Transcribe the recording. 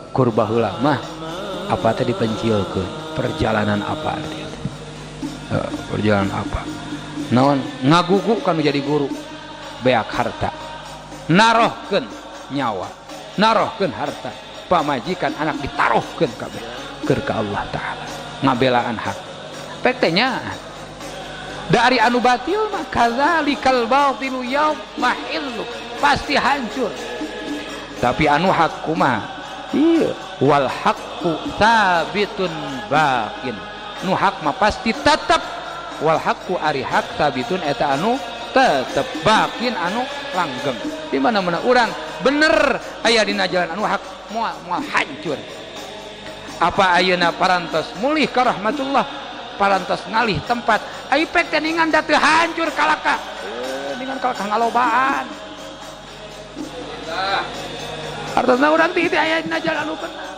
Kur baheula mah apa teh dipencilkeun perjalanan apa teh? Perjalanan apa? Naon ngagugu kanu jadi guru beak harta, narohkeun nyawa, narohkeun harta, pamajikan anak ditaruhkeun kabeh keur ka Allah Ta'ala ngabelaan hak. Pek teh nya dari anu batil mah kazalikal batilu yadmahillu, pasti hancur. Tapi anu hak kumaha? Iya, wal haqqu sabitun baqin. Nu hak mah pasti tetep. Wal haqqu ari hak sabitun eta anu tetep, baqin anu langgeng. Di mana-mana urang bener aya dina jalan anu hak moal moal hancur. Apa ayeuna parantos mulih ka rahmatullah, parantos ngalih tempat. Ai pek teh ningan da teu hancur kalaka. Ningan kalaka ngalobaan. Artosna urang teh aya dina jalan anu bener.